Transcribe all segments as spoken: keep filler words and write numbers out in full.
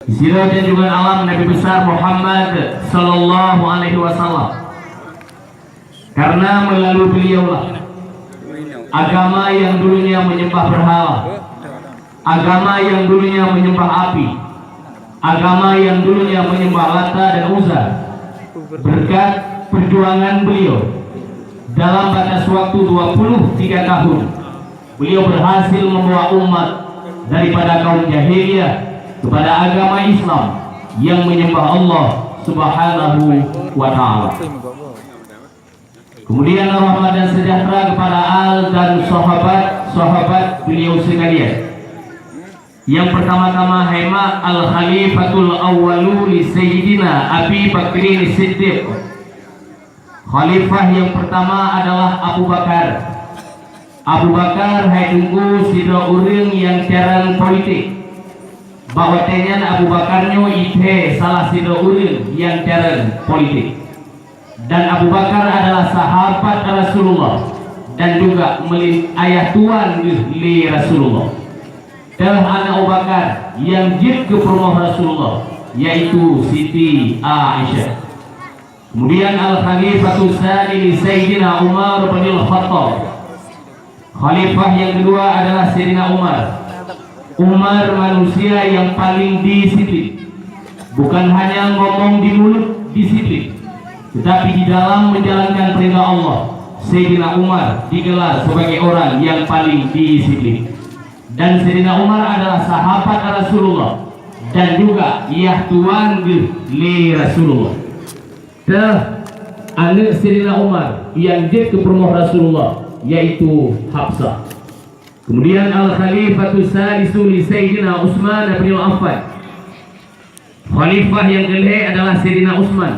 Sidroe junjungan alam Nabi Besar Muhammad sallallahu alaihi wasallam. Karena melalui beliaulah agama yang dulunya menyembah berhala, agama yang dulunya menyembah api, agama yang dulunya menyembah Lata dan Uzza, berkat perjuangan beliau dalam batas waktu dua puluh tiga tahun, beliau berhasil membawa umat daripada kaum jahiliyah kepada agama Islam yang menyembah Allah Subhanahu wa Ta'ala. Kemudian rahmat dan sejahtera kepada al dan sahabat-sahabat beliau sekalian. Yang pertama-tama hai mak Al Khalifatul Awwalu li Sayyidina Abi Bakrin Siddiq. Khalifah yang pertama adalah Abu Bakar. Abu Bakar hai teungku sidroe ureuëng nyang carông politik. Bak watée nyan Abu Bakar nyoe jithée salah sidroe ureuëng nyang carông politik. Dan Abu Bakar adalah sahabat Rasulullah dan juga meulin ayah tuan geuh lé Rasulullah. Teuh aneuk Abu Bakar nyang jeuet keu peurumoh Rasulullah, yaitu Siti Aisyah. Kemudian Al-Khalifatus Tsani li Sayyidina Umar bin Al-Khattab. Khalifah yang kedua adalah Sayyidina Umar. Umar manusia yang paling disiplin. Bukan hanya ngomong di mulut disiplin, tetapi di dalam menjalankan perintah Allah, Sayyidina Umar digelar sebagai orang yang paling disiplin. Dan Sayyidina Umar adalah sahabat Rasulullah dan juga yah tuan geuh lé Rasulullah. Teuh aneuk Sayyidina Umar nyang jeuet keu peurumoh Rasulullah, yaitu Hafsah. Kemudian Al-Khalifatus Salisu li Sayyidina Utsman bin Affan. Khalifah nyang keulhée adalah Sayyidina Utsman.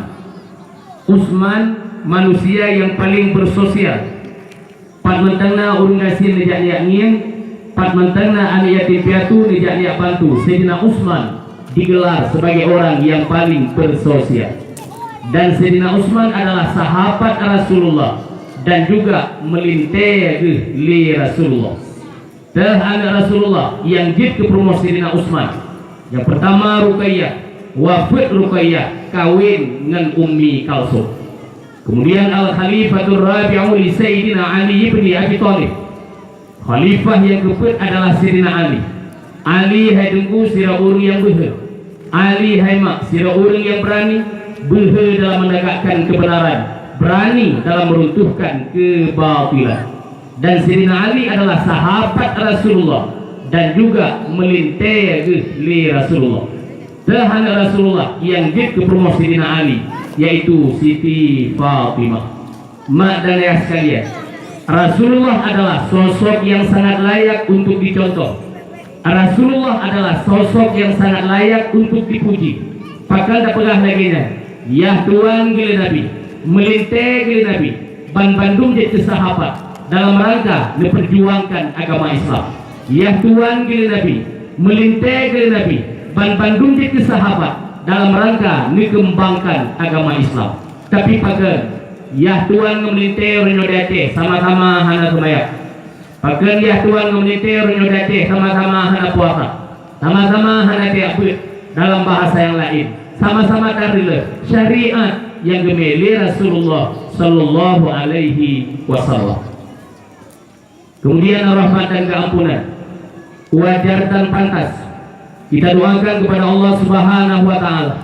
Utsman manusia nyang paling bersosial. Pat mantong na ureuëng gasien neujak neujak ngieng, pat mantong na aneuk yatim piatu neujak neujak bantu, Sayyidina Utsman digelar sebagai orang yang paling bersosial. Dan Sayyidina Utsman adalah sahabat Rasulullah dan juga meulintée geuh lé Rasulullah. Teuh aneuk Rasulullah nyang jeuet keu peurumoh Sayyidina Utsman. Nyang pertama Ruqayyah, wafeuet Ruqayyah kawen ngon Ummi Kalsum. Kemudian Al-Khalifatur Rabi'u li Sayyidina Ali ibni Abi Thalib. Khalifah nyang keupeuet adalah Sayyidina Ali. Ali hai teungku sidroe ureuëng nyang beuhe. Ali hai mak sidroe ureuëng nyang beurani, beuhe dalam menegakkan kebenaran, berani dalam meruntuhkan kebatilan. Dan Sayyidina Ali adalah sahabat Rasulullah dan juga meulintée geuh lé Rasulullah. Teuh aneuk Rasulullah nyang jeuet keu peurumoh Sayyidina Ali, yaitu Siti Fatimah. Mak dan ayah sekalian, Rasulullah adalah sosok yang sangat layak untuk dicontoh. Rasulullah adalah sosok yang sangat layak untuk dipuji. Pakon tapeugah lagée nyan? Yah tuan geuh lé Nabi, meulintée geuh lé Nabi, banbandum jeuet keu sahabat dalam rangka neupeurjuangkan agama Islam. Yah tuan geuh lé Nabi, meulintée geuh lé Nabi, banbandum jeuet keu sahabat dalam rangka neukeumbangkan agama Islam. Tapi pakon, yah tuan ngon meulintée uroe nyoe di Aceh sama-sama hana seumayang. Pakon yah tuan ngon meulintée uroe nyoe di Aceh sama-sama hana puasa, sama-sama hana tiek beuet, dalam bahasa nyang laén, sama-sama tareuleuh syariat nyang geumé lé Rasulullah sallallahu alaihi wasallam. Kemudian rahmat dan keampunan wajar dan pantas kita doakan kepada Allah Subhanahu wa Ta'ala,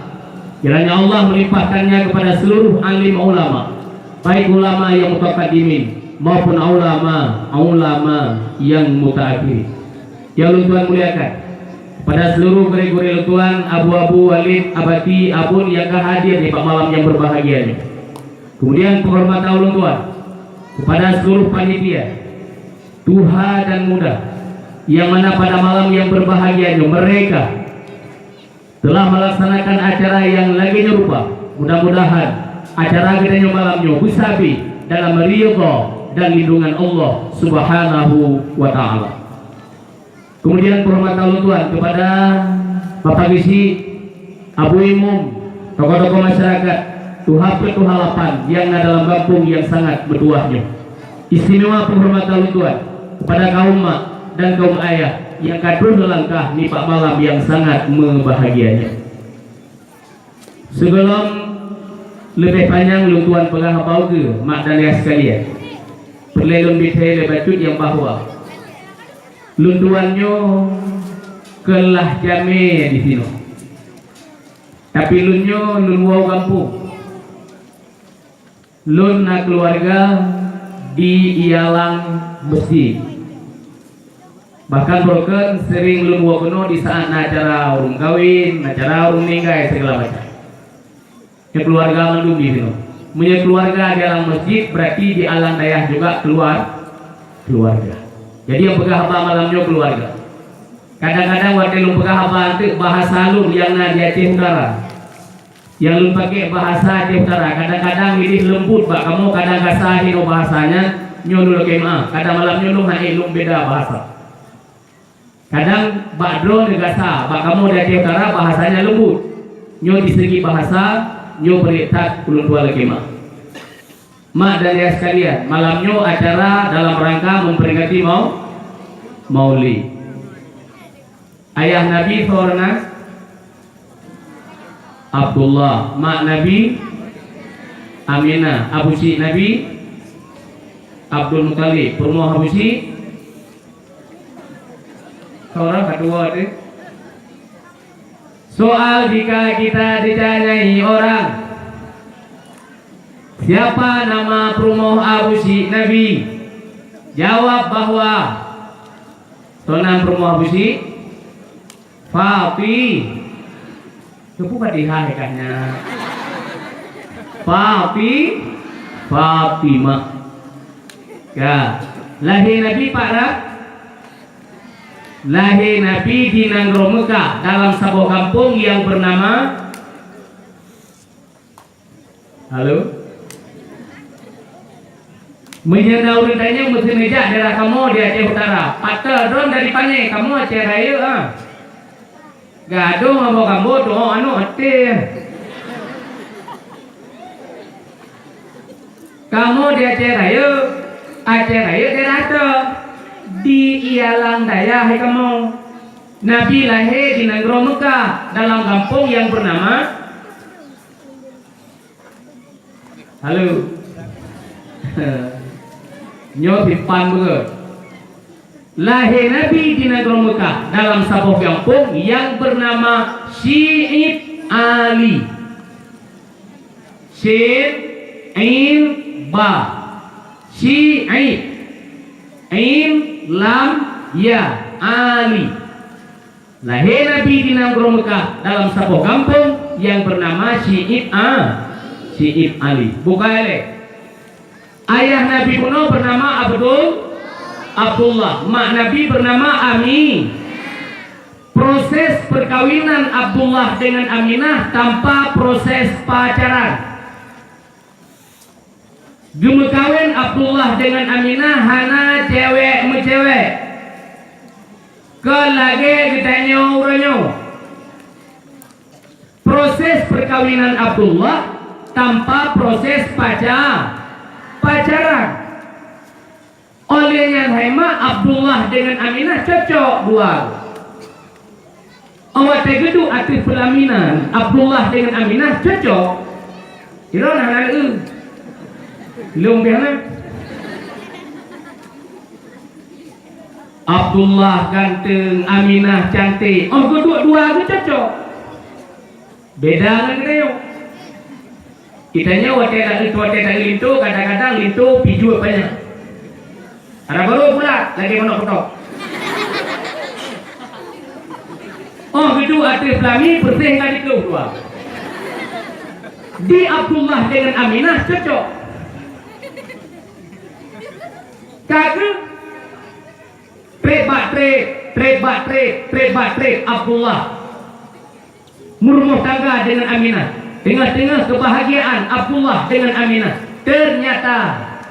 kiranya Allah melimpahkannya kepada seluruh alim ulama, baik ulama yang mutakaddimin maupun ulama-ulama yang mutaakhirin. Yang lôn tuan muliakan, kepada seluruh gurée-gurée lôn tuan, abu-abu, walid, abati, abon yang ka hadir di malam yang berbahagia ini. Kemudian penghormatan ulôn tuan kepada seluruh panitia, tuha dan muda, yang mana pada malam yang berbahagia ini mereka telah melaksanakan acara yang lagi nyoe rupa. Mudah-mudahan acara geutanyoe malam nyoe beusabe dalam ridha dan lindungan Allah Subhanahu wa Ta'ala. Kemudian penghormatan ulôn tuan kepada Bapak Geuchik, Abu Imum, tokoh-tokoh masyarakat, tuha peuet tuha lapan yang na dalam gampông yang sangat meutuwah nyoe. Istimewa penghormatan ulôn tuan kepada kaum mak dan kaum ayah nyang ka troh lôn langkah nibak malam nyang sangat meubahagia nyoe. Sigohlom leubeh panyang lôn tuan peugah haba ukeue, mak dan ayah sekalian, peureulée lôn bithée lé bacut nyang bahwa lôn tuan nyoe keulah jamé disinoe. Tapi lôn nyoe lôn woe u gampông. Lôn na keuluwarga di Ialang Meuseujid. Bahkan droeneuh sering lôn woe keunoe di saat na acara ureuëng kawin, acara ureuëng meuninggai, segala macam. Nyoe keuluwarga mandum di sinoe. Meunyoe keuluwarga di Ialang Meuseujid, berarti di Alang Dayah juga keuluar-, keuluwarga. Jadi nyang peugah haba malam nyoe keuluwarga. Kadang-kadang watée lôn peugah haba anteuk bahasa lôn nyang na di Aceh Utara. Nyang lôn paké bahasa Aceh Utara, kadang-kadang ideh leumbut bak kamoe, kadang gasa hinoe bahasanya, nyoe lôn lakée meuáh. Kadang malam nyoe lôn hana lôn beda bahasa. Kadang bak droeneuh gasa, bak kamoe di Aceh Utara bahasanya leumbut. Nyoe di segi bahasa, nyoe bri that ulôn tuan lakée meuáh. Mak dan ayah sekalian, malam nyoe acara dalam rangka memperingati mau-, Maulid. Ayah Nabi soe nan? Abdullah. Mak Nabi? Aminah. Abu Syik Nabi? Abdul Muthalib. Peurumoh Abu Syik? Soe ka tuwoe teuh? Soal, jika kita ditanyai orang, "Siapa nama peurumoh Abu Syik Nabi?" Jawab bahwa, soe nan peurumoh Abu Syik? Fati-, Teupeu Fatihah kah nyan? Fati-, Fatimah. Ya, lahé Nabi pat rab-, lahé Nabi di nanggroe Meukah dalam saboh gampông nyang beunama, halo? Meunyoe na ureuëng tanyong meusti neujak daerah kamoe di Aceh Utara, pat droe dari pané, kamoe Aceh Rayeuk, ah. Gadôh ngon boh gambô tuho aneuëk até. Kamoe di Aceh Rayeuk, Aceh Rayeuk daerah toh, di Ialang Dayah hai kamoe. Nabi lahé di nanggroe Meukah dalam gampông nyang beunama Halo. Nyoe simpan beugét. Lahé Nabi di nanggroe Meukah dalam saboh gampông nyang beunama Syi'ib Ali. Syin, Ain, Ba. Syi'ib. Ain, Lam, Ya. Ali. Lahé Nabi di nanggroe Meukah dalam saboh gampông nyang beunama Syi'ib A-, Syi'ib Ali. Bukai lé. Ayah Nabi bunoe beunama Abdul-, Abdullah. Mak Nabi beunama Ami-, Proses perkawinan Abdullah dengan Aminah tanpa proses pacaran. Geumeukawen Abdullah deungon Aminah hana cewek meucewek. Kon lagée geutanyoe uroe nyoe. Proses perkawinan Abdullah tanpa proses paca-, pacaran. Óh lheueh nyan hai mak, Abdullah deungon Aminah cocok dua. Óh watée geuduek ateueh peulaminan, Abdullah deungon Aminah cocok. Sidroe na hana leueu. Lôn beh na. Abdullah ganteng, Aminah cantik. Óh geuduek dua geuh cocok. Beda ngon geutanyoe. Geutanyoe watée ta-, watée taeu linto, kadang-kadang linto pijuet panyang. Hana barô bulat lagée manok peutok. Óh geuduek ateueh peulami, peureuseh ka dikeue dua. Di Abdullah deungon Aminah cocok. Ka geuh treb bak treb, treb bak treb, treb bak treb Abdullah. Meurumoh tangga deungon Aminah. Teungoh-teungoh keubahagiaan Abdullah deungon Aminah, teunyata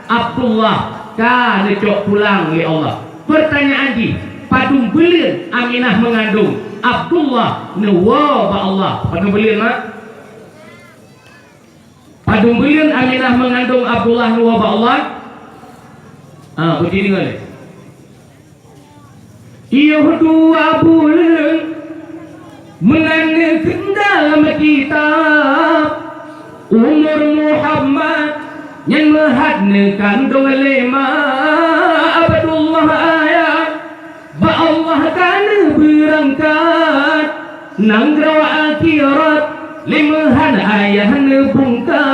Abdullah ka neucok pulang lé Allah. Peurtanyaan jih, padum buleuen Aminah meungandong, Abdullah neuwoe bak Allah? Padum buleuen, mak? Padum buleuen Aminah meungandong, Abdullah neuwoe bak Allah? Ha, beudeungoe lé. Yoh dua buleuen meunan neukheun dalam kitab, umur Muhammad nyan meuhat neukandong lé ma Abdullah ayah. Bak Allah ka neubeurangkat nanggroe akhirat, lé meuhan ayah neubungka.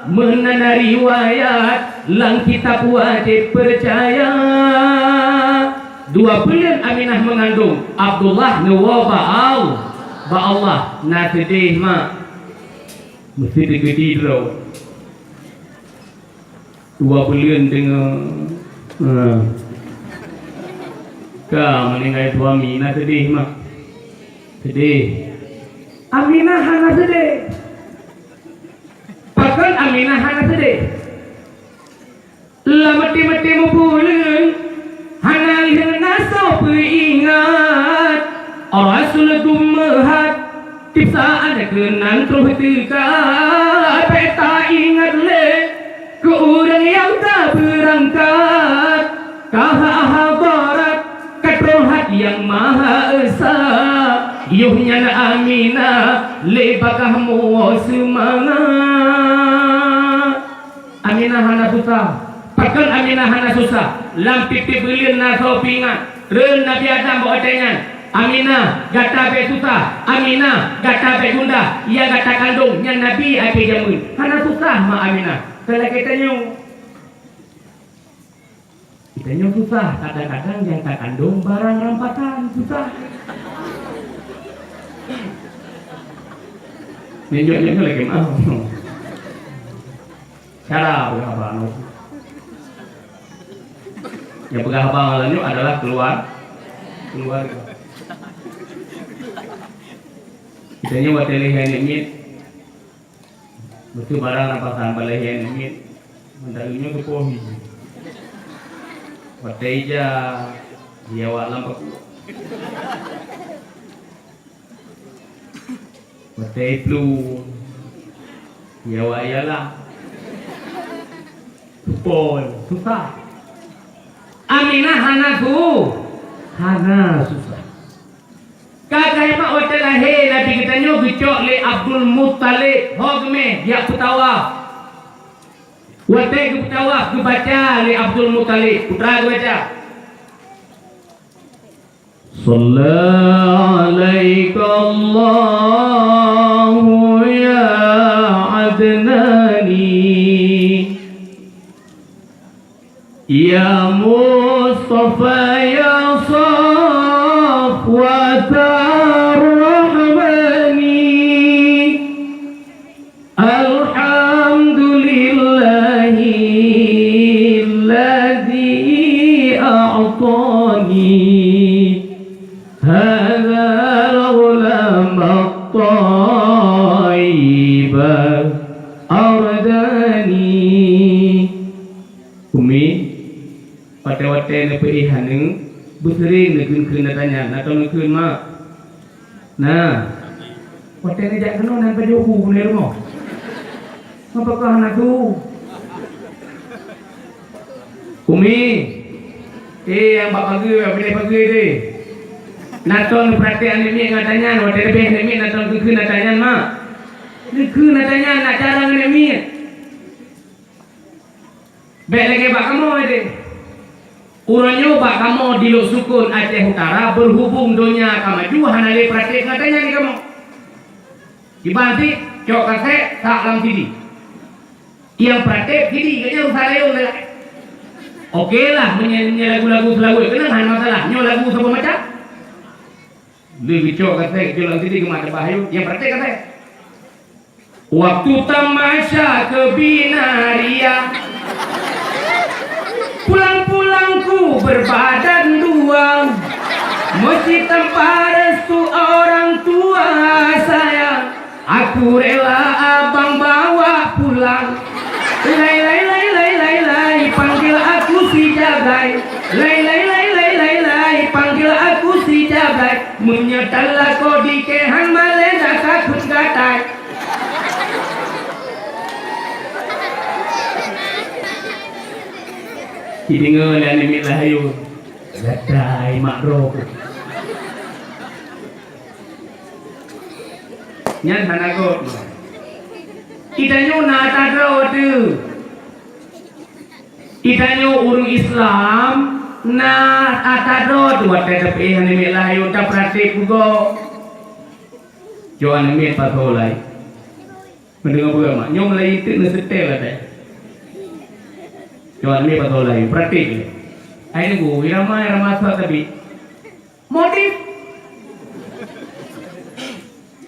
Meunan riwayat lam kitab wajéb peucaya. Dua buleuen Aminah meungandong, Abdullah neuwoe bak Al-, bak Allah. Na seudeh mak, meusti teukeudi droe. Dua buleuen deungoe, ha. Ka meuninggai suami, na seudeh mak? Seudeh. Aminah hana seudeh. Pakon Aminah hana seudeh? Lam até-até mubuleuen hana lheueh na soe peuingat. Rasul geumeuhat tiep saát keunan troh teuka. Bék taingat lé keu ureuëng nyang ka beurangkat ka ha-, hadarat ka troh hat Nyang Maha Esa. Yoh nyan Aminah lé bak kah muwoe seumangat. Aminah hana susah. Pakon Aminah hana susah? Lam tiep-tiep buleuen na soe peuingat. Reuen Nabi Adam bak watée nyan, "Aminah, gata bék susah. Aminah, gata bék gundah. Nyang gata kandong nyan nabi akhé jamén." Hana susah mak Aminah. Kon lagée tanyoe. Geutanyoe susah, kadang-kadang nyang takandong barang rampasan, susah. Nyoe, nyoe, nyoe, nyoe lagée meuah. Cara peugah haba nyoe. Nyang peugah haba malam nyoe adalah keluar-, keluarga. Geutanyoe watée lheueh nyan miet, Beutôi barang na pasang balai hian miet, mantong nyoe teupoh hi. Watée ija, di awak lam paku. Watée plu, di awak ialah. Teupoh, susah. Aminah hana su-, hana susah. Ka keuhemat watée lahé Nabi geutanyoe geucok lé Abdul Muttalib, ho geumeh jak peutawaf. Watée geupeutawaf geubaca lé Abdul Muttalib, putra geubaca, "Shalla alaika Allahu ya Adnani." Ya Mustafa ya Safwatar Rahmani, alhamdulillahilladzi a'tani hadzal ghulam at-thayyib ardani. Umi, watée-watée neupeuéh aneuk, beuseuring neukheun-kheun neutanyong, na tom neukheun, Mak? Na. Watée neujak keunoe nan pajoh bu keunoe rumoh. Apakah na tu? Umi, eh, nyang bak pageue, bak binéh pageue deh. Na tom neupeurati aneuk miet ngon tanyan, watée leubeh aneuk miet na tom neukheun-kheun neutanyong, Mak? Neukheun neutanyong, na cara ngon aneuk miet. Bék lagée bak kamoe deh. Uroe nyoe bak kamoe di Lhoksukon Aceh Utara, beuhubong donya ka maju, hana lé praktek ngon tanyan di kamoe. Kiban cit, cok kasék, sak lam C D. Nyang praktek C D, geutanyoe rusa layong lé. Oke lah, meunyoe, meunyoe lagu-lagu Seulaweuet, keunong hana masalah. Nyoe lagu saboh macam. Lheueh geucok kasék, geucok lam C D, geumat teubah ayue, nyang praktek kasék. Waktu tamasya keu binaria, pulang-pulang ku berbadan dua. Mesti tanpa restu orang tua saya, aku rela abang bawa pulang. Lai, lai, lai, lai, lai, lai, panggil aku si Jagai. Lai, lai, lai, lai, lai, lai, panggil aku si Jagai. Meunyoe talakoe di keuhai malée, dak takot gatai. Jideungoe lé aneuk miet Lahayue, gatai Mak droe. Nyan hana göt. Geutanyoe na ata droe teuh. Geutanyoe ureuëng Islam na ata droe teuh watée tapiôh aneuk miet lahé, tapeuraték pugoe. Cok aneuk miet pasoe lai. Meudeungoe peue mak, nyoe mulai iteuk neuseutée ladai. Cok aneuk miet pasoe lai, peuraték lé. Hai teungku, irama, irama sat tabi. Modif.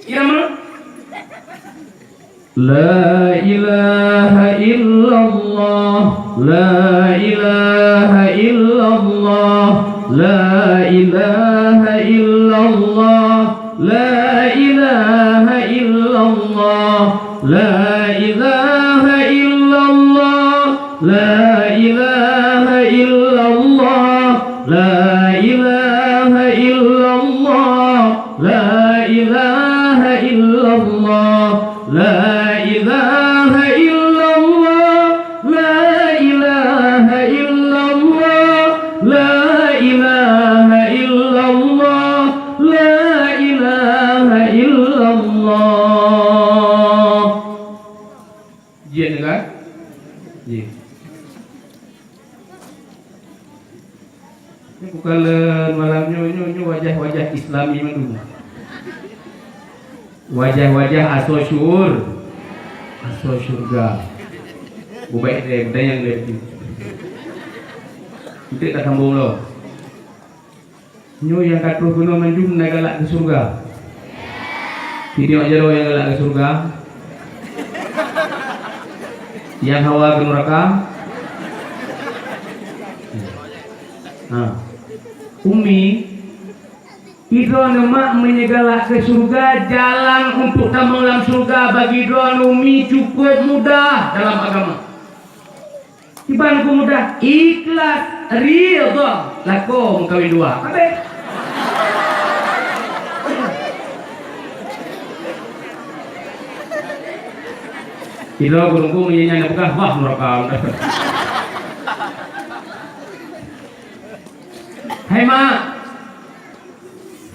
Irama. La ilaha illallah, la ilaha illallah, la ilaha illallah, la ilaha illallah, la ilaha illallah. La ilaha illallah, la ilaha illallah, la ilaha illallah, la ilaha illallah, la ilaha illallah, la ilaha illallah, la ilaha illallah. Jeuet kan? Jeuet. Ini bukan le malam nyoe, nyoe, nyoe wajah-wajah Islami mandum. Wajah-wajah asoe syur-, asoe syurga. Bubaik deh, budayang deh. Nanti tak sambung loh. Nyoe nyang ka troh keunoe mandum na galak keu syeuruga? Sidroe jaroe nyang galak keu syeuruga? Nyang hawa keu nuraka? Ha. Umi, sidroe neumak meunyoe galak keu syeuruga, jalan untuk tamong lam syeuruga bagi droeneuh Umi cukup mudah dalam agama. Kiban keu mudah, ikhlas, ridha, lakoe meukawen dua. Habéh. Sidroe gurée-gurée meunyoe nyan peugah, wah, nuraka. Hai mak,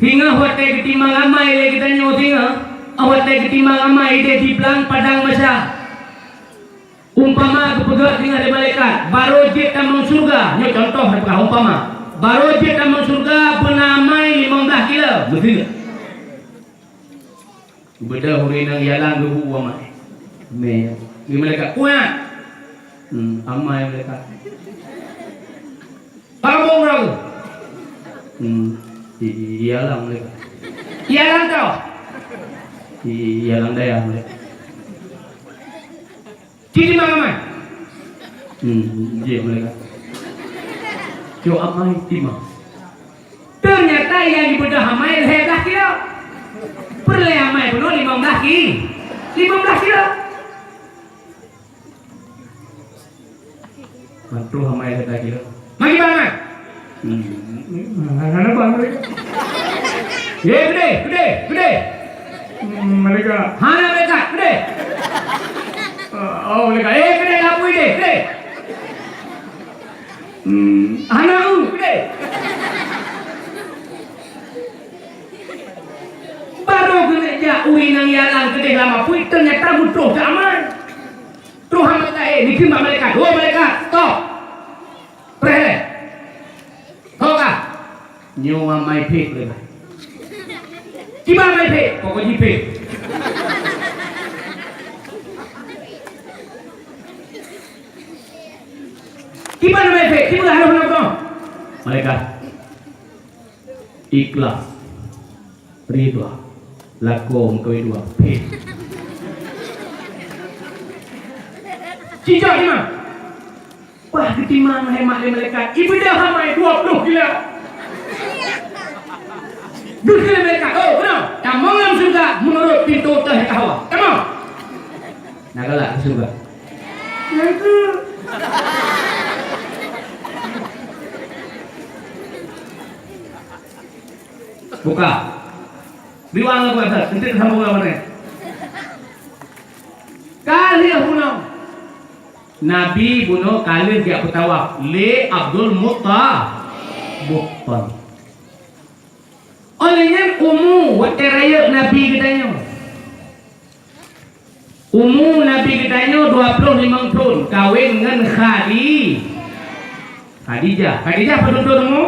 singoh watée geutimang amai lé geutanyoe singoh, watée geutimang amai idéh di blang padang Mahsyar. Umpama geupeugah singoh lé malaikat, barô jeuet tamong syeuruga, nyoe cuntoh teupeugah umpama, barô jeuet tamong syeuruga beuna amai limong blaih kilo, meusigoe. Geubeudôh ureuëng inong ialang geubu amai. Mé, di malaikat, "Kuat!" Hmm, amai malaikat. "Pakon bong droe?" Hmm, i-, i-, ialang malaikat. "Ialang kah?" I-, i-, ialang dayah malaikat. "Ci timang amai?" Hmm, jih malaikat. Cok amai timang. Teunyata nyang jibeudôh amai lhée blaih kilo. Peureulée amai bunoe limong blaih ki-, limong blaih kilo. Mantu amai lhée blaih kilo. Magi bang amai. Hmm, hana bang. Eh, keudéh, keudéh, keudéh. Hmm, malaikat. Hana malaikat, keudéh. Oh, malaikat. Eh, keudéh, lapui deh, keudéh. Hmm, hana u, keudéh. Barô keuneuk jak ureuëng inong ialang keudéh lam apui, teunyata meutroh keu amai. Troh amai laén, dikheun bak malaikat, "Ho malaikat, stop! Preh lé! Ho kah!" Nyoe amai phet lé bah. "Kiban amai phet?" "Pokok jih phet." "Kiban amai phet? Kiban hana guna." Malaikat. Ikhlas. Ridha. Lakoe meukawen dua. Pih. Cicak di ma? Bah geutimang hai mak lé malaikat. Ibeudôh amai dua ploh kilo. Dua kilo malaikat. Oh, beuna. Tamong lam syeuruga meunurot pintoe teuh nyang ka hawa. Tamong. Na galak keu syeuruga? Na galak. Buka. Biwang aku atas, nanti tersambung lama ni. Ka lheueh bunoe. Nabi bunoe ka lheueh geujak peutawaf lé Abdul Mutta-, Muttalib. Óh lheueh nyan umu watée rayeuk Nabi geutanyoe. Umu Nabi geutanyoe dua ploh limong thon, kawen ngon Khadi-, Khadijah. Khadijah padum thon umu?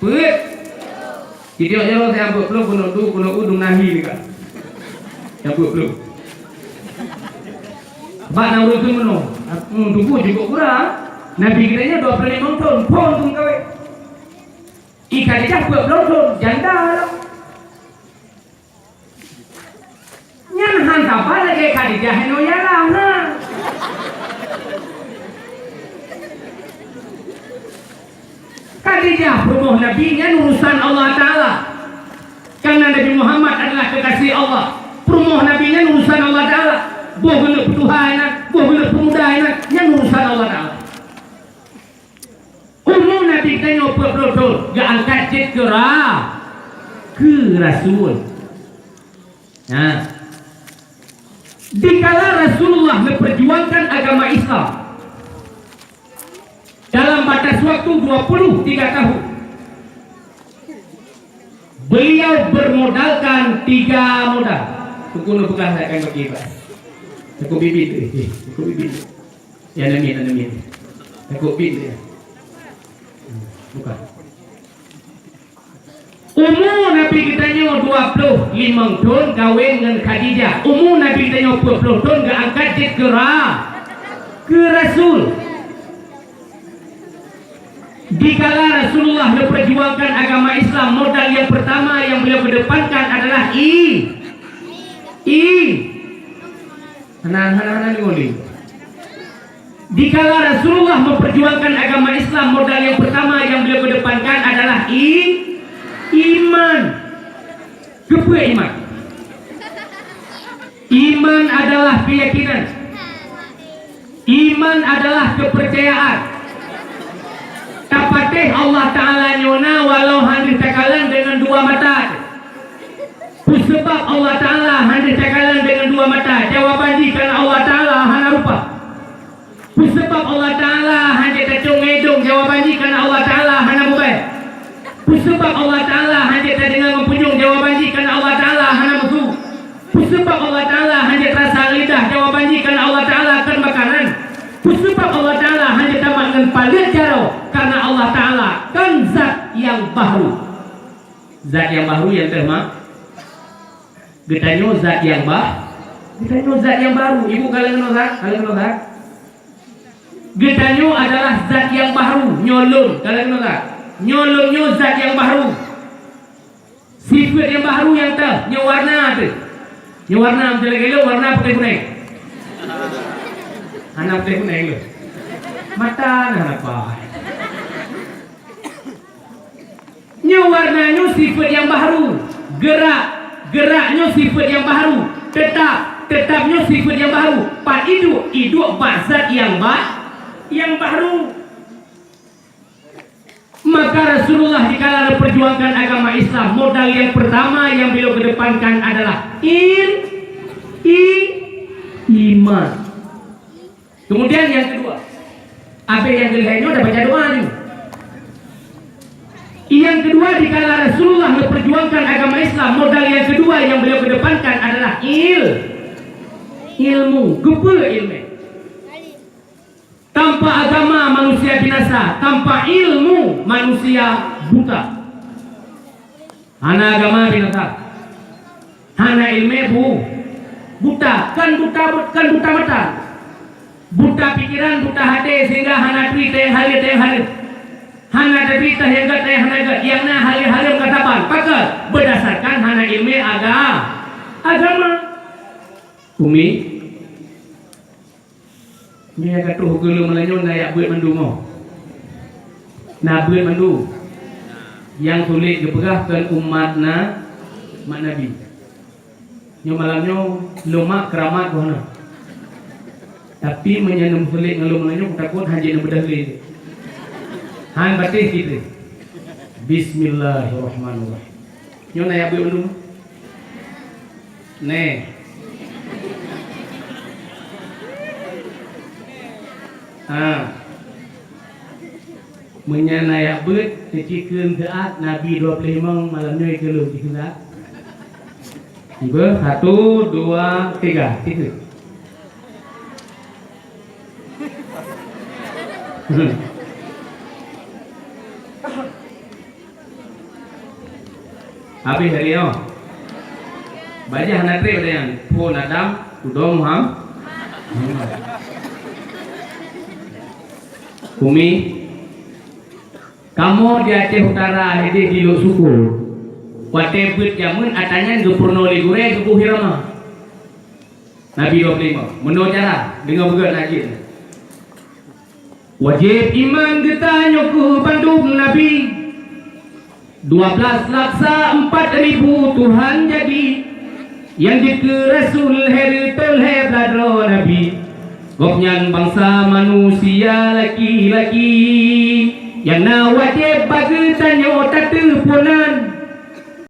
Peuet. Sitiok jaroe nyang peuet ploh keuneuk du, keuneuk u dum nahi ni ka. Nyang peuet ploh. Bak na ureuëng kheun meunoe, hmm, tuboh jukuk gura. Nabi geutanyoe dua ploh limong thon, phon thon kawén. I Khadijah peuet ploh thon, janda lah. Nyan han saban lagée Khadijah inoe ialah, ha. Khadijah peurumoh Nabi nyan urusan Allah Taala. Karena Nabi Muhammad adalah kekasih Allah. Peurumoh Nabi nyan urusan Allah Taala. Boh geuneuk peutuha inan, boh geuneuk peumuda inan, nyan urusan Allah Taala. Umu Nabi tanyoe peuet ploh thon geuangkat cit keu ra-, keu rasul. Nah, dikala Rasulullah memperjuangkan agama Islam dalam batas waktu dua puluh tiga tahun, beliau bermodalkan tiga modal. Teungku neupeugah saya akan bagi, Pak. Teungku bibit, eh, eh, teungku bibit. Ya, amin, amin. Takut bin dia. Bukan. Umu Nabi geutanyoe dua ploh limong thon kawén ngon Khadijah. Umu Nabi geutanyoe peuet ploh thon geuangkat jeuet keu ra-, keu rasul. Dikala Rasulullah memperjuangkan agama Islam, modal yang pertama yang beliau kedepankan adalah i-, i-, Hana, hana, hana deungoe lé. Dikala Rasulullah memperjuangkan agama Islam, modal yang pertama yang beliau kedepankan adalah i-, iman. Keupeue iman? Iman adalah keyakinan. Iman adalah kepercayaan. Tapatéh Allah Taala nyoe na walau hana takalon deungon dua mata. Peue sabab Allah Taala hana takalon deungon dua mata? Jawaban jih karena Allah Taala hana rupa. Peue sabab Allah Taala hana tacok ngon idong? Jawaban jih karena Allah Taala hana mubai. Peue sabab Allah Taala hana tadeungoe ngon punyueng? Jawaban jih karena Allah Taala hana musu. Peue sabab Allah Taala hana tarasa ngon lidah? Jawaban jih karena Allah Taala kon makanan. Peue sabab Allah Taala hana tamat ngon paleuet jaroe? Karena Allah Taala kon zat nyang bahru. Zat nyang bahru nyang teuh ma-, geutanyoe zat nyang bah-, geutanyoe zat nyang bahru. Ibu kalon keunoe zat, kalon keunoe zat. Geutanyoe adalah zat nyang bahru, nyoe lôn, kalon keunoe zat. Nyoe lôn nyoe zat nyang bahru. Sifeuet nyang bahru nyang teuh, nyoe warna teuh. Nyoe warna, meuteulah gelo warna putéh kuneng. Hana putéh kuneng lôn. Mata na hana paih. Nyoe warna nyoe sifeuet nyang bahru. Geurak, geurak nyoe sifeuet nyang bahru. Teutap, teutap nyoe sifeuet nyang bahru. Pat iduek, iduek bak zat nyang bah-, nyang bahru. Maka Rasulullah dikala memperjuangkan agama Islam, modal yang pertama yang beliau kedepankan adalah im-, i-, iman. Kemudian yang kedua, habis nyang keulihe nyoe dah baca doa nyoe. Yang kedua, dikala Rasulullah memperjuangkan agama Islam, modal yang kedua yang beliau kedepankan adalah il-, ilmu. Keupeue ilmu? Tanpa agama manusia binasa, tanpa ilmu manusia buta. Hana agama binasa. Hana iéleumé bu-, buta, kan buta, kan buta mata. Buta pikiran, buta até, sehingga hana turi teuh nyang hareuem, teuh nyang hareuem. Hana turi teuh nyang gét, teuh nyang hana gét. Nyang na hareuem-hareuem ka saban. Pakon? Berdasarkan hana iéleumé aga-, agama. Umi, Nyoe nyang ka troh keu lôn malam nyoe na jak beuet mandum, oh. Na beuet mandum. Nyang sulet geupeugah kon umat na-, umat Nabi. Nyoe malam nyoe lôn mak keuramat boh na. Tapi meunyoe neusulet ngon lôn malam nyoe, kutakot hana jeuet neubeudoh lé. Han batéh cit lé. Bismillahirrahmanirrahim. Nyoe na jak beuet mandum. Neh. Ha. Meunyan na jak beuet, teucikheun seuat Nabi dua ploh limong malam nyoe keu lôn cikheun seuat. Cuba, satu, dua, tiga, cikheun. Habéh hari nyoe. Bajah na trép ada nyang phon Adam, tudoe Muham-, Muhammad. Umi, kamoe di Aceh Utara, hideh di Lhoksukon. Watée beuet jameun ata nyan geupeurunoe lé gurée geuboh irama. Nabi dua ploh lima. Meunoe cara, deungoe beugét na jeuet. Wajéb iman geutanyoe keu bandum nabi. Dua belas laksa empat ribu Tuhan jadi. Nyang jeuet keu rasul, hé reutôl, hé bladroe nabi. Gobnyan bansa manusia laki-laki. Nyang na wajéb bak geutanyoe tateupeue nan.